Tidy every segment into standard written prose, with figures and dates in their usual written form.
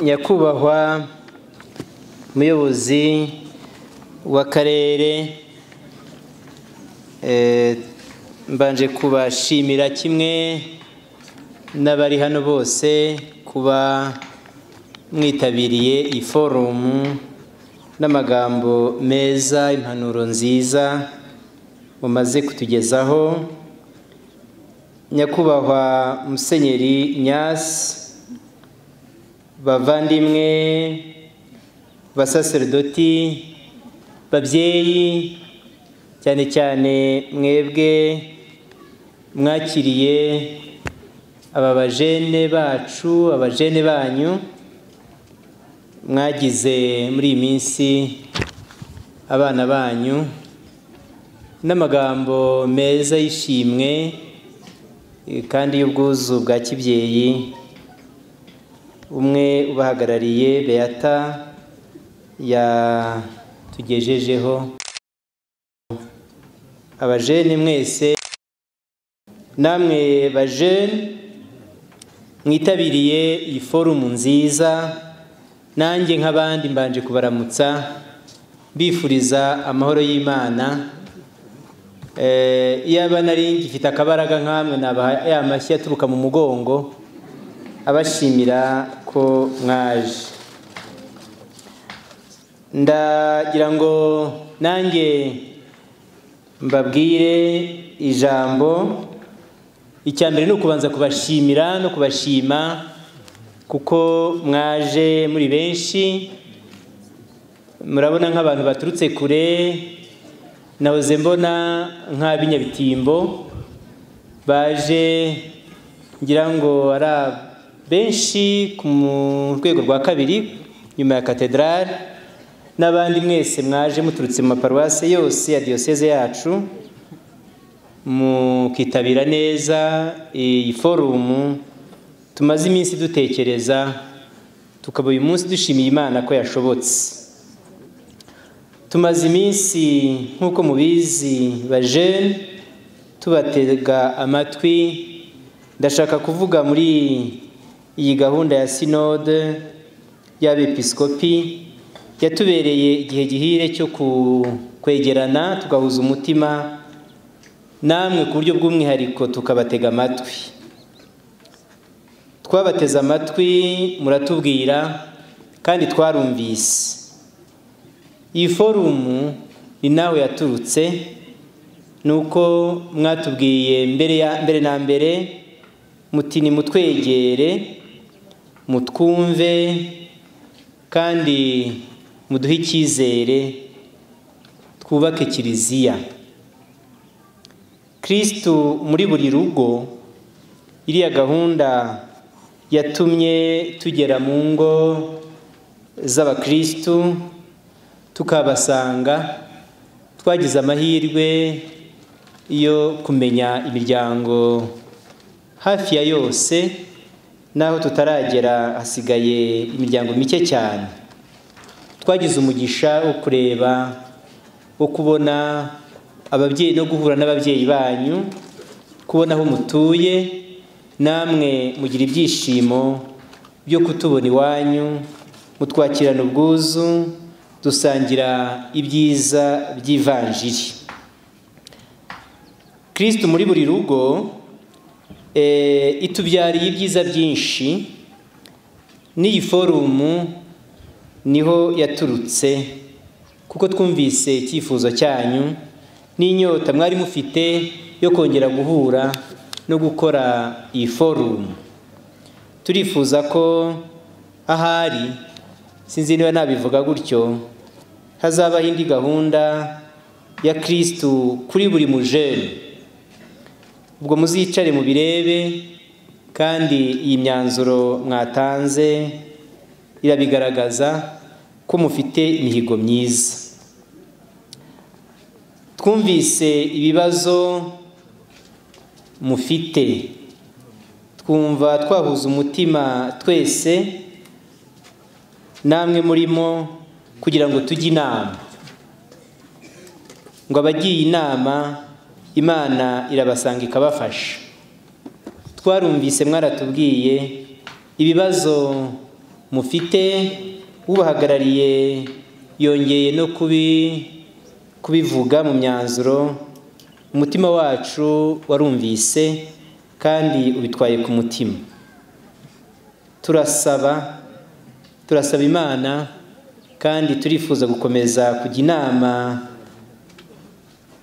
Nyakubahwa muyobozi w'akarere, mbanje kubashimira kimwe n'abari hano bose kuba mwitabiriye iyi forumu n'amagambo meza, impanuro nziza mumaze kutugezaho. Nyakubahwa Musenyeri Ignace, bavandimwe basaserdoti, babyeyi, cyane cyane mwebwe mwakiriye aba bajene bacu, abajene banyu mwagize muri iyi minsi abana banyu, n'amagambo meza y'ishimwe kandi y'ubwuzu bwa kibyeyi. Umwe ubahagarariye Beata yatugejejeho. Abajene mwese, namwe bajene mwitabiriye iyi forumu nziza, nanjye nk'abandi mbanje kubaramutsa bifuriza amahoro y'Imana. Iyaba nari ngifite akabaraga nkamwe nabaha ya mashyi aturuka mu mugongo abashimira ko mwaje. Ndagira ngo nanjye mbabwire ijambo. Icya mbere ni ukubanza kubashimira no kubashima kuko mwaje muri benshi. Murabona nk'abantu baturutse kure, nahoze mbona nk'ab'Inyabitimbo baje, ngira ngo ari benshi ku rwego rwa kabiri nyuma ya katedrale, n'abandi mwese mwaje muturutse mu maparuwase yose ya diyoseze yacu, mukitabira neza iyi forumu tumaze iminsi dutekereza, tukaba uyu munsi dushimiye Imana ko yashobotse. Tumaze iminsi nk'uko mubizi bajene tubatega amatwi. Ndashaka kuvuga muri iyi gahunda ya sinode y'abepiskopi yatubereye igihe gihire cyo kwegerana tugahuza umutima namwe ku buryo bw'umwihariko, tukabatega amatwi. Twabateze amatwi muratubwira kandi twarumvise. Iyi forumu ni nawe yaturutse, nuko mwatubwiye mbere na mbere muti nimutwegere mutwumve kandi muduhe icyizere twubake kiliziya. Kristu muri buri rugo, iriya gahunda yatumye tugera mu ngo z'abakristu tukabasanga. Twagize amahirwe yo kumenya imiryango hafi ya yose, naho tutaragera hasigaye imiryango mike cyane. Twagize umugisha wo kureba, wo kubona ababyeyi no guhura n'ababyeyi banyu, kubona aho mutuye, namwe mugira ibyishimo byo kutubona iwanyu, mutwakirana ubwuzu, dusangira ibyiza by'ivanjiri. Kristu muri buri rugo itubyariye ibyiza byinshi. N'iyi forumu niho yaturutse, kuko twumvise icyifuzo cyanyu n'inyota mwari mufite yo kongera guhura no gukora iyi forumu. Turifuza ko ahari, sinzi niba nabivuga gutyo, hazabaho indi gahunda ya Kristu kuri buri mujene. Ubwo muzicare mubirebe, kandi iyi myanzuro mwatanze irabigaragaza ko mufite imihigo myiza. Twumvise ibibazo mufite, twumva twahuza umutima twese namwe murimo kugira ngo tujye inama, ngo abagiye inama Imana irabasanga ikabafasha. Twarumvise mwaratubwiye ibibazo mufite. Ubahagarariye yongeye no kubivuga mu myanzuro. Umutima wacu warumvise kandi ubitwaye ku mutima. Turasaba Imana kandi turifuza gukomeza kujya inama,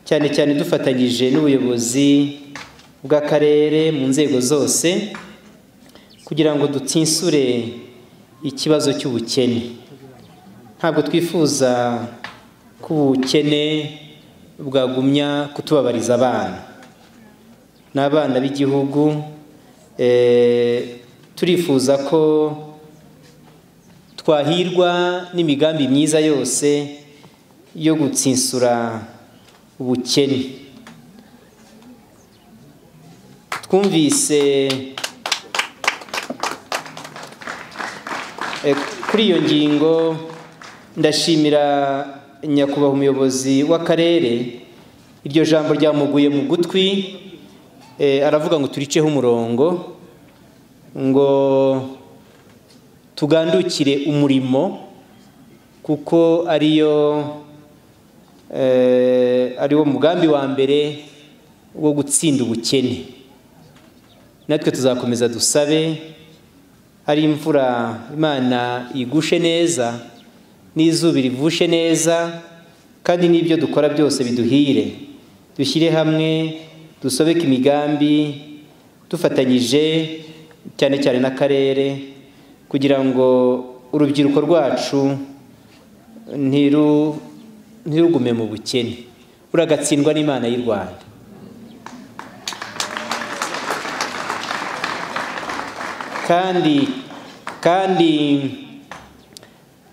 cyane cyane dufatanyije n'ubuyobozi bw'akarere mu nzego zose, kugira ngo dutsinsure ikibazo cy'ubukene. Ntabwo twifuza ko ubukene bwagumya kutubabariza abana n'abana b'igihugu. Turifuza ko twahirwa n'imigambi myiza yose yo gutsinsura ubukene. Twumvise kuri iyo ngingo, ndashimira nyakubahwa umuyobozi w'akarere, iryo jambo ryamuguye mu gutwi, aravuga ngo turiceho umurongo, ngo tugandukire umurimo, kuko ariwo mugambi wa mbere wo gutsinda ubukene. Natwe tuzakomeza dusabe ari imvura Imana igushe neza n'izuba rivushe neza, kandi n'ibyo dukora byose biduhire. Dushyire hamwe, dusobeke imigambi dufatanyije cyane cyane n'akarere, kugira ngo urubyiruko rwacu ntirugume mu bukene. Uragatsindwa n'Imana y'u Rwanda. Kandi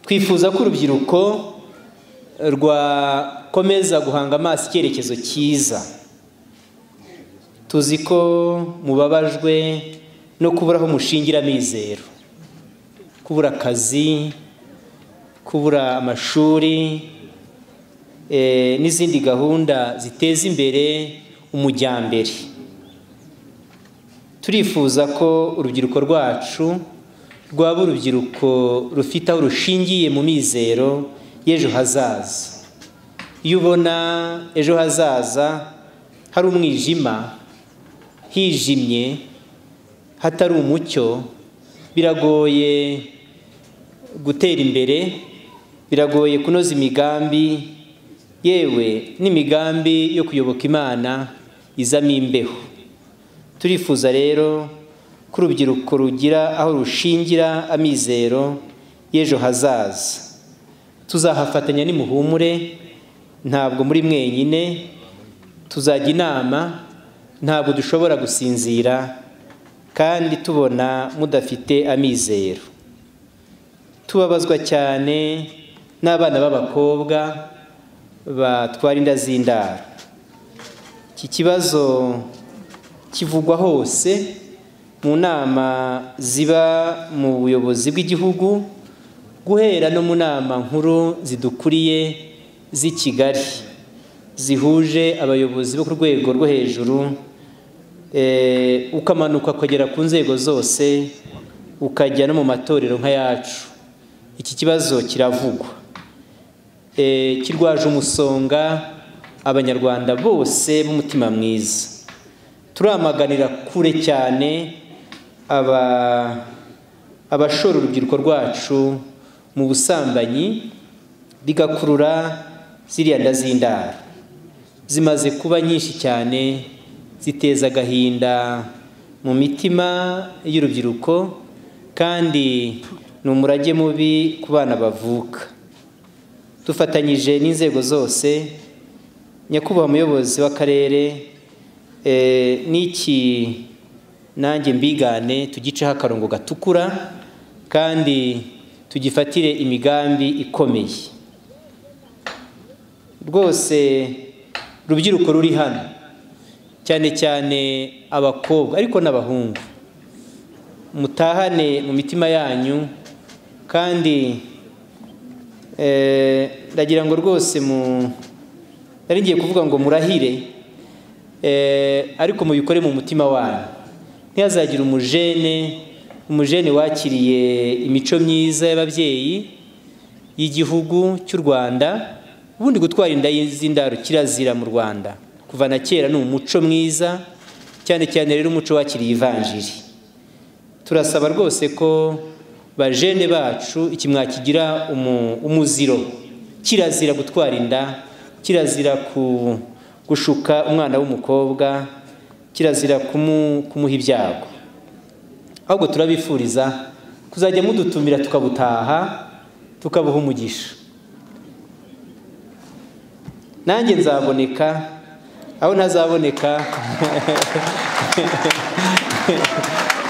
twifuza ko urubyiruko rwakomeza guhanga amaso icyerekezo cyiza. Tuzi ko mubabajwe no kubura aho mushingira amizero, kubura akazi, kubura amashuri, n'izindi gahunda ziteza imbere umujyambere. Turifuza ko urubyiruko rwacu rwaba urubyiruko rufite aho rushingiye mu mizero y'ejo hazaza. Iyo ubona ejo hazaza hari umwijima, hijimye, hatari umucyo, biragoye gutera imbere, biragoye kunoza imigambi, yewe n'imigambi yo kuyoboka Imana izamo imbeho. Turifuza rero ko urubyiruko rugira aho rushingira amizero y'ejo hazaza. Tuzahafatanya nimuhumure, ntabwo muri mwenyine, tuzajya inama, ntabwo dushobora gusinzira kandi tubona mudafite amizero. Tubabazwa cyane n'abana b'abakobwa batwara inda z'indaro. Iki kibazo kivugwa hose mu nama ziba mu buyobozi bw'igihugu, guhera no mu nama nkuru zidukuriye z'i Kigali zihuje abayobozi bo ku rwego rwo hejuru, ukamanuka ukagera ku nzego zose, ukajya no mu matorero nk'ayacu. Iki kibazo kiravugwa, kirwaje umusonga abanyarwanda bose b'umutima mwiza. Turamaganira kure cyane abashora urubyiruko rwacu mu busambanyi, bigakurura ziriya nda z'indaro zimaze kuba nyinshi cyane, ziteza agahinda mu mitima y'urubyiruko, kandi ni umurage mubi ku bana bavuka. Dufatanyije n'inzego zose, nyakubahwa muyobozi w'akarere, n'iki nanjye mbigane, tugiceho akarongo gatukura kandi tugifatire imigambi ikomeye. Rwose rubyiruko ruri hano, cyane cyane abakobwa ariko n'abahungu, mutahane mu mitima yanyu, kandi ndagira ngo rwose nari ngiye kuvuga ngo murahire, ariko mubikore mu mutima wanyu. Ntihazagire umujene Umujene wakiriye imico myiza y'ababyeyi y'igihugu cy'u Rwanda. Ubundi gutwara inda y'indaro kirazira mu Rwanda kuva na kera, ni umuco mwiza cyane cyane rero umuco wakiriye ivanjiri. Turasaba rwose ko bajene bacu iki mwakigira umuziro. Kirazira gutwara inda, kirazira gushuka umwana w'umukobwa, kirazira kumuha ibyago. Ahubwo turabifuriza kuzajya mudutumira tukabutaha, tukabuha umugisha. Nanjye nzaboneka, aho ntazaboneka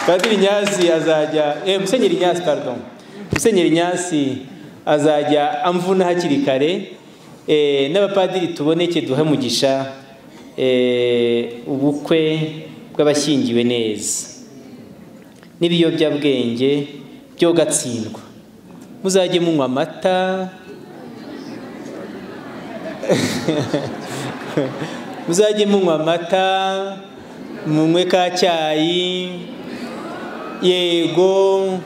Padiri Nyasi azajya, Musenyeri Nyasi, pardon, Musenyeri Nyasi azajya amvuna hakiri kare, n'abapadiri tuboneke duhe umugisha ubukwe bw'abashyingiwe neza. N'ibiyobyabwenge byo gatsindwa, muzajye munywa amata, muzajye munywa amata, munywe ka cyayi, yego,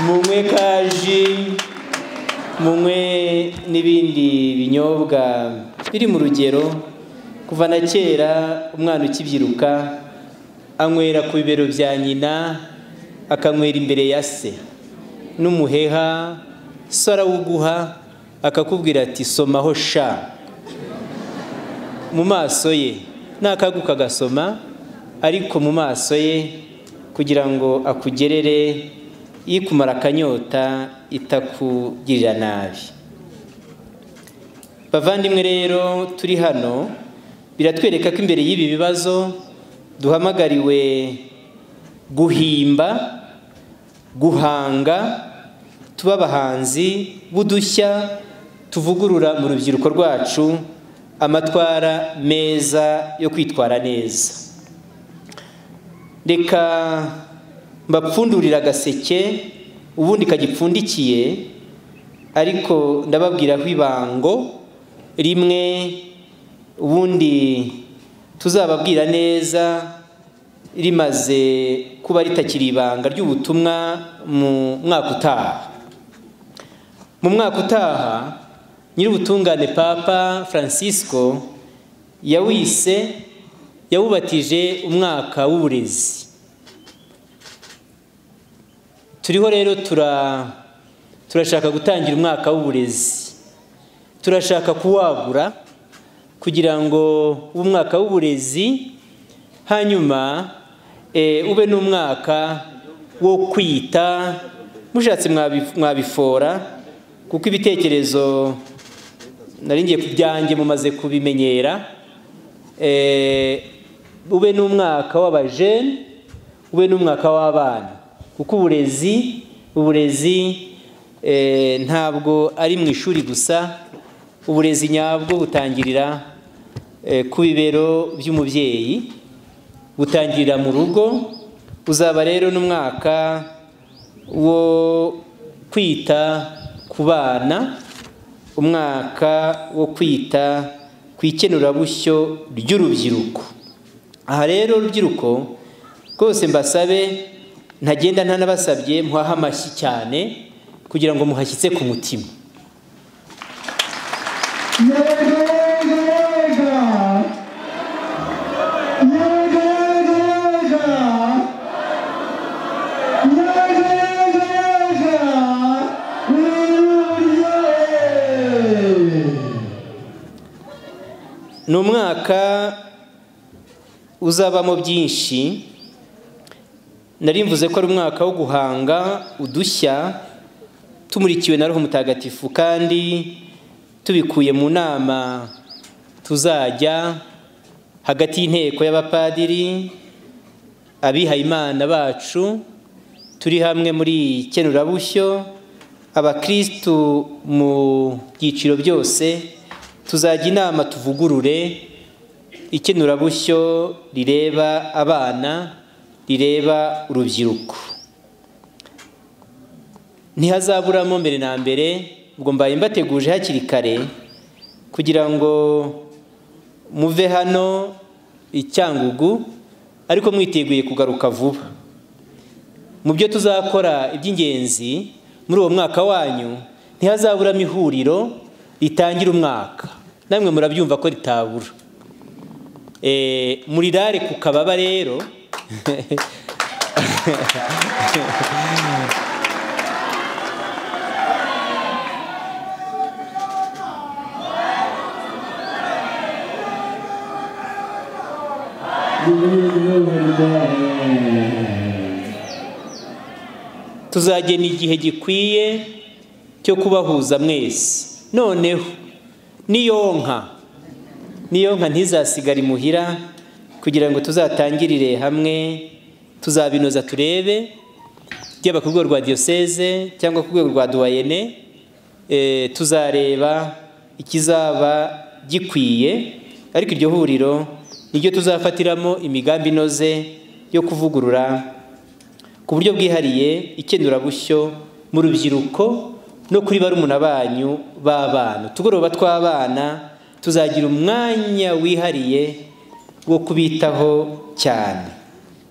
munywe ka ji, munywe n'ibindi binyobwa biri mu rugero. Kuva na kera umwana ukibyiruka anywera ku bibero bya nyina, akanywera imbere ya se n'umuheha, so arawuguha akakubwira ati somaho sha, mu maso ye nakaguka agasoma, ariko mu maso ye kugira ngo akugerere ikumara akanyota itakugirira nabi. Bavandimwe rero turi hano, biratwereka ko imbere y'ibi bibazo duhamagariwe guhimba, guhanga, tuba abahanzi b'udushya, tuvugurura mu rubyiruko rwacu amatwara meza yo kwitwara neza. Reka mbapfundurira agaseke ubundi kagipfundikiye, ariko ndababwiraho ibango rimwe ubundi tuzababwira neza rimaze kuba ritakiri ibanga ry'ubutumwa mu mwaka utaha. Mu mwaka utaha nyir'ubutungane Papa Francisco yawise, yawubatije umwaka w'uburezi. Turiho rero turashaka gutangira umwaka w'uburezi, turashaka kuwagura kugira ngo umwaka w'uburezi hanyuma ube n'umwaka wo kwita. Mushatse mwabifora, kuko ibitekerezo nari ngiye kubyanjye mumaze kubimenyera. Ube n'umwaka w'abajene, ube n'umwaka w'abana, kuko uburezi ntabwo ari mu ishuri gusa. Uburezi nyabwo butangirira ku bibero by'umubyeyi, butangirira mu rugo. Uzaba rero n'umwaka wo kwita ku bana, umwaka wo kwita ku ikenurabushyo ry'urubyiruko. Aha rero urubyiruko rwose mbasabe, ntagenda ntanabasabye, muhahe amashyi cyane kugira ngo muhashyitse ku mutima. Ni umwaka uzabamo byinshi. Nari mvuze ko ari umwaka wo guhanga udushya tumurikiwe na Roho Mutagatifu, kandi tubikuye mu nama tuzajya hagati y'inteko y'abapadiri, abihayimana bacu turi hamwe muri kenurabushyo, abakristu mu byiciro byose. Tuzajya inama tuvugurure ikenurabushyo rireba abana, rireba urubyiruko. Ntihazaburamo mbere na mbere, ubwo mbaye mbateguje hakiri kare kugira ngo muve hano i Cyangugu ariko mwiteguye kugaruka vuba. Mu byo tuzakora iby'ingenzi muri uwo mwaka wanyu ntihazaburamo ihuriro ritangira umwaka, namwe murabyumva ko ritabura. Murirare ku kababa rero. Tuzagena igihe gikwiye cyo kubahuza mwese. Noneho niyonka ntizasigara imuhira, kugira ngo tuzatangirire hamwe, tuzabinoza turebe byaba ku rwego rwa diocese cyangwa ku rwego rwa doyenne. Tuzareba ikizaba gikwiye, ariko iryo huriro niryo tuzafatiramo imigambi inoze yo kuvugurura ku buryo bwihariye ikenurabushyo mu rubyiruko no kuri barumuna banyu b'abana. Tugoroba tw'abana tuzagira umwanya wihariye wo kubitaho cyane.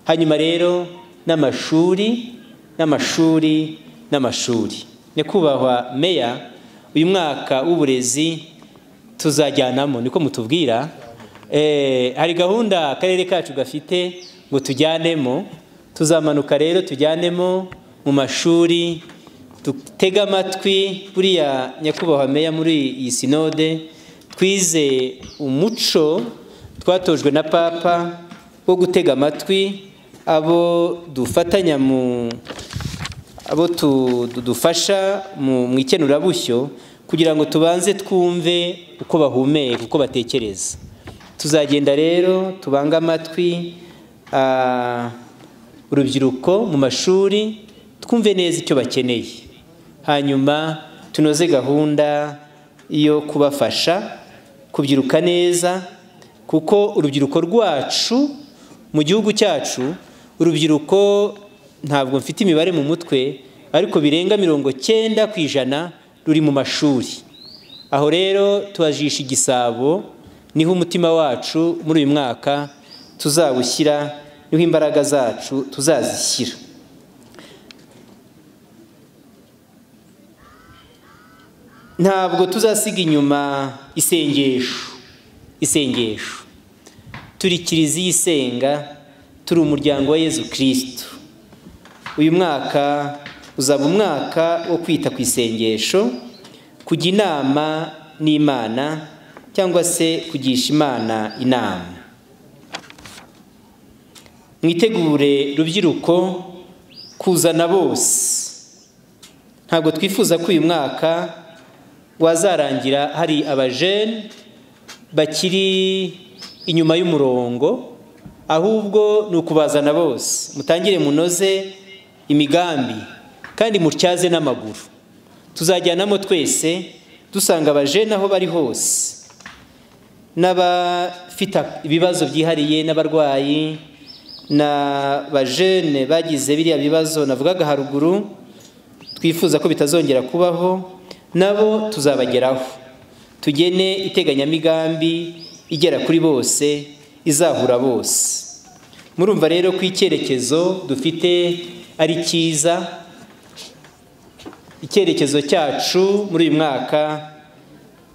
Hanyuma rero n'amashuri n'amashuri n'amashuri. Nyakubahwa Meya, uyu mwaka w'uburezi tuzajyanamo, niko mutubwira. Hari gahunda akarere kacu gafite ngo tujyanemo, tuzamanuka rero tujyanemo mu mashuri, dutega amatwi. Buriya nyakubahwa Meya, muri iyi sinode twize umuco twatojwe na Papa wo gutega amatwi abo dufatanya mu abo dufasha mu ikenurabushyo, kugira ngo tubanze twumve uko bahumeka, uko batekereza. Tuzagenda rero tubanga amatwi urubyiruko mu mashuri, twumve neza icyo bakeneye, hanyuma tunoze gahunda yo kubafasha kubyiruka neza, kuko urubyiruko rwacu mu gihugu cyacu, urubyiruko ntabwo mfite imibare mu mutwe, ariko birenga 90% ruri mu mashuri. Aho rero tubajisha igisabo, niho umutima wacu muri uyu mwaka tuzawushyira, niho imbaraga zacu tuzazishyira. Ntabwo tuzasiga inyuma isengesho. Turi kiliziya isenga, turi umuryango wa Yezu Kristo. Uyu mwaka uzaba umwaka wo kwita ku isengesho, kujya inama n'Imana cyangwa se kugisha Imana inama. Mwitegure rubyiruko kuzana bose. Ntabwo twifuza ko uyu mwaka wazarangira hari abajene bakiri inyuma y'umurongo, ahubwo ni ukubazana bose. Mutangire munoze imigambi kandi mutyaze n'amaguru. Tuzajyanamo twese dusanga abajene aho bari hose, n'abafite ibibazo byihariye, n'abarwayi, n'abajene bagize biriya bibazo navugaga haruguru, twifuza ko bitazongera kubaho, nabo tuzabageraho. Tugene iteganyamigambi igera kuri bose, izahura bose. Murumva rero ko icyerekezo dufite ari cyiza. Icyerekezo cyacu muri uyu mwaka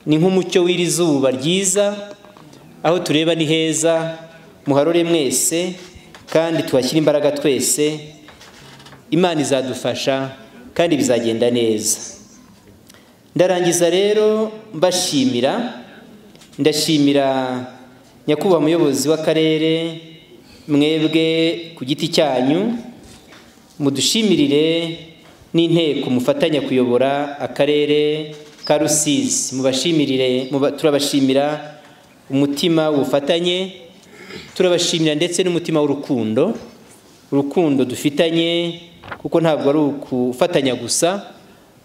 ni nk'umucyo w'iri zuba ryiza, aho tureba ni heza, muharore mwese kandi tuhashyire imbaraga twese. Imana izadufasha kandi bizagenda neza. Ndarangiza rero mbashimira, ndashimira nyakubahwa muyobozi w'akarere, mwebwe ku giti cyanyu mudushimirire n'inteko mufatanya kuyobora akarere ka Rusizi. Mubashimirire, turabashimira umutima w'ubufatanye, turabashimira ndetse n'umutima w'urukundo, urukundo dufitanye, kuko ntabwo ari ukufatanya gusa.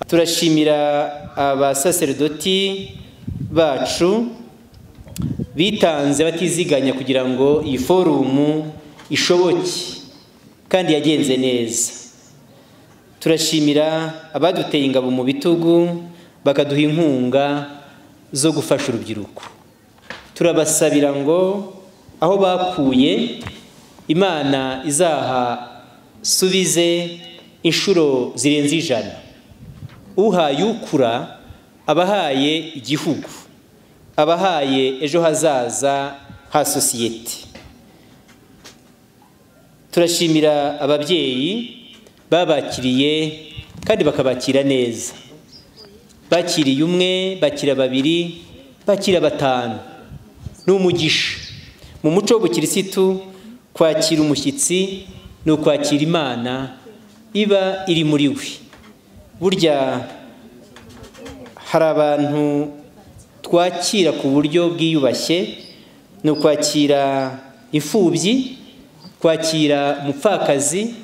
Turashimira abasaserdoti bacu bitanze batiziganya kugira ngo iyi forumu ishoboke kandi yagenze neza. Turashimira abaduteye ingabo mu bitugu bakaduha inkunga zo gufasha urubyiruko. Turabasabira ngo aho bakuye Imana izaha Nsubize inshuro zirenze 100. Uhaye ukura abahaye igihugu, abahaye ejo hazaza ha sosiyete. Turashimira ababyeyi babakiriye kandi bakabakira neza. Bakiriye umwe, bakira babiri, bakira batanu. Ni umugisha. Mu muco w'ubukirisitu kwakira umushyitsi ni ukwakira Imana iba iri muri we. Burya hari abantu twakira ku buryo bwiyubashye, ni ukwakira imfubyi, kwakira umupfakazi,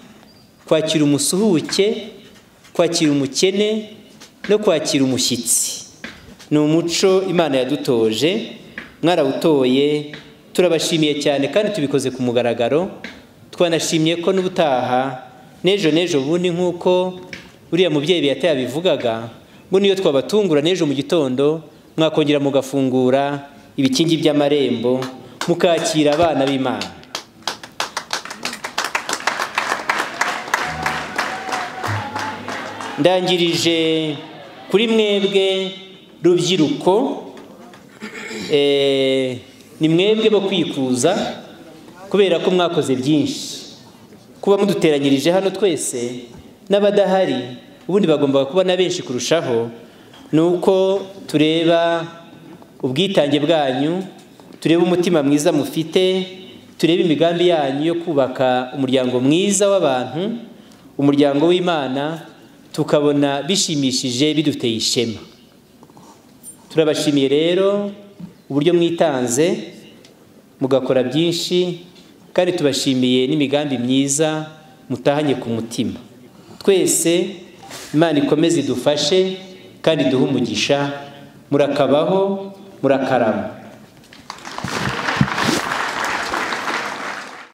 kwakira umusuhuke, kwakira umukene no kwakira umushyitsi. Ni umuco Imana yadutoje, mwarawutoye, turabashimiye cyane kandi tubikoze ku mugaragaro. Twanashimye ko n'ubutaha n'ejo n'ejo bundi, nk'uko uriya mubyeyi Beata yabivugaga, ngo niyo twabatungura n'ejo mu gitondo mwakongera mugafungura ibikingi by'amarembo mukakira abana b'Imana. Ndangirije kuri mwebwe rubyiruko, ni mwebwe bo kwikuza kubera ko mwakoze byinshi. Kuba muduteranyirije hano twese n'abadahari ubundi bagomba kuba na benshi kurushaho, nuko tureba ubwitange bwanyu, tureba umutima mwiza mufite, tureba imigambi yanyu yo kubaka umuryango mwiza w'abantu, umuryango w'Imana, tukabona bishimishije biduteye ishema. Turabashimiye rero uburyo mwitanze mugakora byinshi, kandi tubashimiye n'imigambi myiza mutahanye ku mutima. Twese Imana ikomeze idufashe kandi iduhe umugisha. Murakabaho, murakarama.